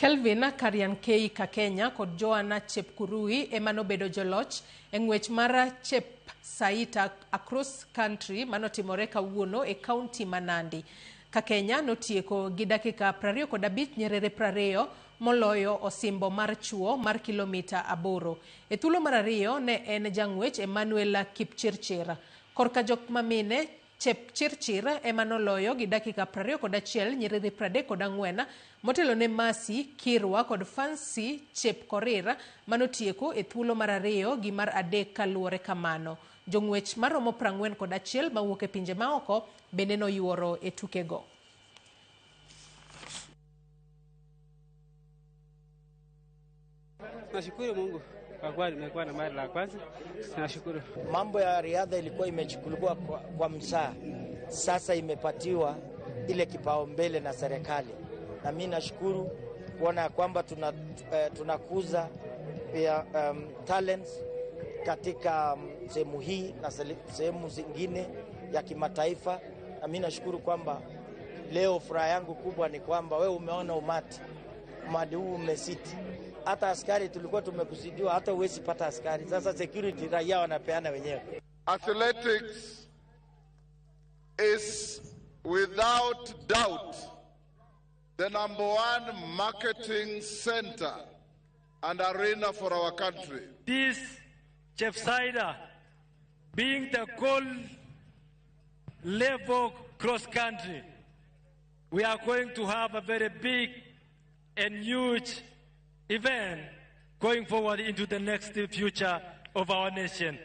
Kelvin Kariankei Kakenya kod Joanna Chepkurui ema nobedo joloch e ng'wech mar Chepsaita Across Country manotimore kawuono e kaunti ma Nandi. Kakenya notieko gi dakika 25 nyerere 20 moloyo osimbo mar chuo mar kilomita 8. E thuolo mar ariyo ne en jang'wech Emmanuel Kipchirchir. Korka jok mamine Chepchirchir ema noloyo gi dakika 21 nyerere 34 motelo ne Mercy Kirwa kod Fancy Chepkorir manotieko e thuolo mar ariyo gi mar adek kaluwore kamano. Jong'wech maromo 41 mawuok e pinje maoko bende noyuoro e tukego. Nashukuru Mungu kwa kuwa nimekuwa na mara la kwanza. Nashukuru. Mambo ya riadha ilikuwa imechukuliwa kwa msaa, sasa imepatiwa ile kipaumbele na serikali, na mimi nashukuru kuona kwamba tunakuza pia talents katika sehemu hii na sehemu zingine ya kimataifa. Na mimi nashukuru kwamba leo furaha yangu kubwa ni kwamba wewe umeona umati huu umesiti. Hata askari tulikuwa tumekusudiwa, hata huwezi pata askari. Sasa security raia wanapeana wenyewe. Athletics is without doubt the number one marketing center and arena for our country. This Chepsaida being the gold level cross country, we are going to have a very big and huge event going forward into the next future of our nation.